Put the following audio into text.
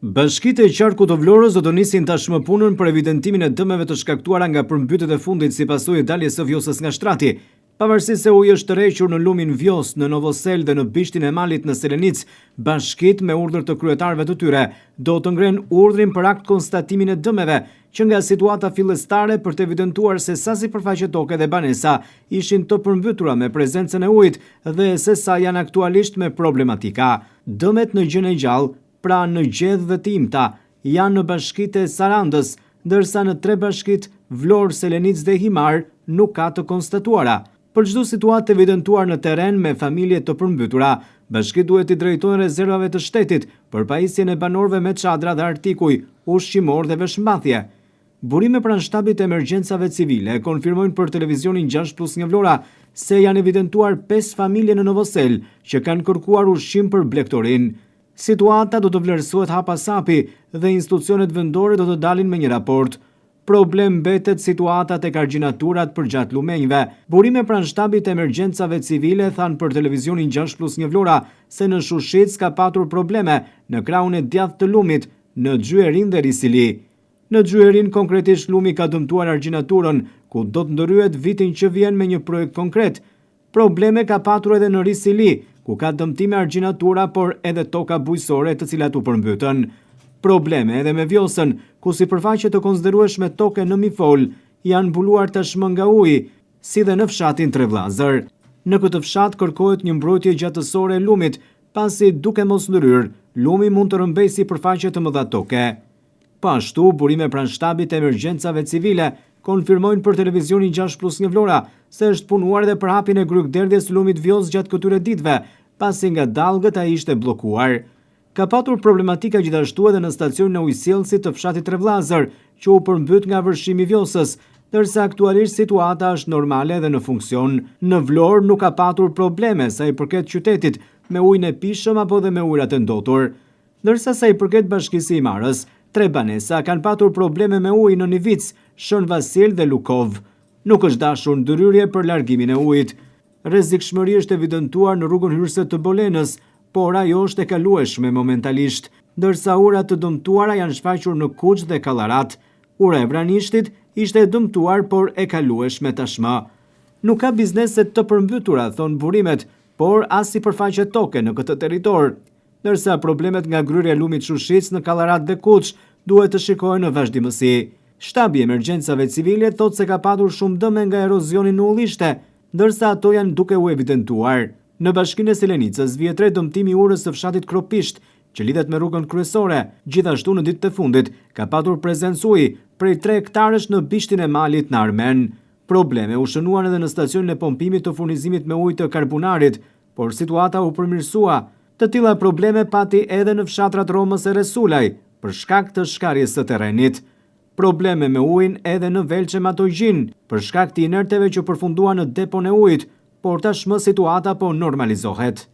Bashkitë e qarkut të Vlorës do të nisin tashmë punën për evidentimin e dëmeve të shkaktuara nga përmbytjet e fundit si pasojë e daljes së Vjosës nga shtrati. Pavarësisht se uji është tërhequr në lumin Vjosë, në Novoselë dhe në Bishtin e Malit në Selenicë, bashkitë me urdhër të kryetarëve të tyre do të ngrenë urdhrin për akt konstatimin e dëmeve, që nga situata fillestare për të evidentuar se sa sipërfaqe toke dhe banesa ishin të përmbytura me prezencën e ujit dhe se sa janë aktualisht me problematika. Dëmet në gjënë e gjallë, pra në gjedhë dhe të imta, janë në bashkitë e Sarandës, ndërsa në tre bashkitë Vlorë, Selenicë dhe Himarë nuk ka të konstatuara. Për çdo situatë të evidentuar në terren me familje të përmbytura, bashkitë duhet t'i drejtohen rezervave të shtetit për pajisjen e banorëve me çadra dhe artikuj ushqimorë dhe veshmbathje. Burime pranë Shtabit të Emergjencave Civile konfirmojnë për Televizionin 6 Plus 1 Vlora se janë evidentuar 5 familje në Novoselë që kanë kërkuar ushqim për blegtorinë. Situata do të vlerësohet hap pas hapi dhe institucionet vendore do të dalin me një raport. Problem mbetet situata tek argjinaturat përgjatë lumenjve. Burime pranë Shtabit të Emergjencave Civile thanë për Televizionin 6 Plus 1 Vlora se në Shushicë ka patur probleme në krahun e djathtë të lumit, në Xhyherinë dhe Risili. Në Xhyherinë konkretisht lumi ka dëmtuar argjinaturën, ku do të ndërhyhet vitin që vjen me një projekt konkret. Probleme ka patur edhe në Risili, ku ka dëmtime argjinatura por edhe toka bujqësore të cilat u përmbytën. Probleme edhe me Vjosën, ku sipërfaqe të konsiderueshme toke në Mifol janë mbuluar tashmë nga uji, si dhe në fshatin Trevllazër. Në këtë fshat kërkohet një mbrojtje gjatësore e lumit, pasi duke mos ndërhyrë, lumi mund të rrëmbejë sipërfaqe të mëdha toke. Po ashtu, burime pranë Shtabit të Emergjencave Civile konfirmojnë për Televizionin 6 Plus 1 Vlora se është punuar edhe për hapjen e grykëderdhjes së lumit Vjosë gjatë këtyre ditëve, pasi nga dallgët ai ishte bllokuar. Ka patur problematika gjithashtu edhe në stacionin e ujësjellësit të fshatit Trevllazër, që u përmbyt nga vërshimi i Vjosës, ndërsa aktualisht situata është normale dhe në funksion. Në Vlorë nuk ka patur probleme sa i përket qytetit, me ujin e pijshëm apo dhe me ujërat e ndotur. Ndërsa sa i përket Bashkisë së Himarës, tre banesa kanë patur probleme me ujë në Nivicë, Shën Vasil dhe Lukovë. Nuk është dashur ndërhyrje për largimin e ujit. Rrezikshmëri është evidentuar në rrugën hyrëse të Bolenës, por ajo është e kalueshme momentalisht, ndërsa ura të dëmtuara janë shfaqur në Kuç dhe Kallarat. Ura e Vranishtit ishte e dëmtuar, por e kalueshme tashmë. Nuk ka biznese të përmbytura, thonë burimet, por as sipërfaqe toke në këtë territor. Ndërsa problemet nga gryrja e lumit Shushicë në Kallarat dhe Kuç duhet të shikohen në vazhdimësi. Shtabi i Emergjencave Civile thotë se ka patur shumë dëme nga erozioni në ullishte, ndërsa ato janë duke u evidentuar. Në Bashkinë e Selenicës vihet re dëmtimi i urës së fshatit Kropisht, që lidhet me rrugën kryesore. Gjithashtu në ditët e fundit ka patur prezencë uji prej tre hektarësh në Bishtin e Malit në Armen. Probleme u shënuan edhe në stacionin e pompimit të furnizimit me ujë të Karbunarit, por situata u përmirësua. Të tilla probleme pati edhe në fshatrat Romës e Resulaj, për shkak të shkarjes së terrenit. Probleme me ujin edhe në Velçe Matogjin, për shkak të inerteve që përfunduan në depon e ujit, por tashmë situata po normalizohet.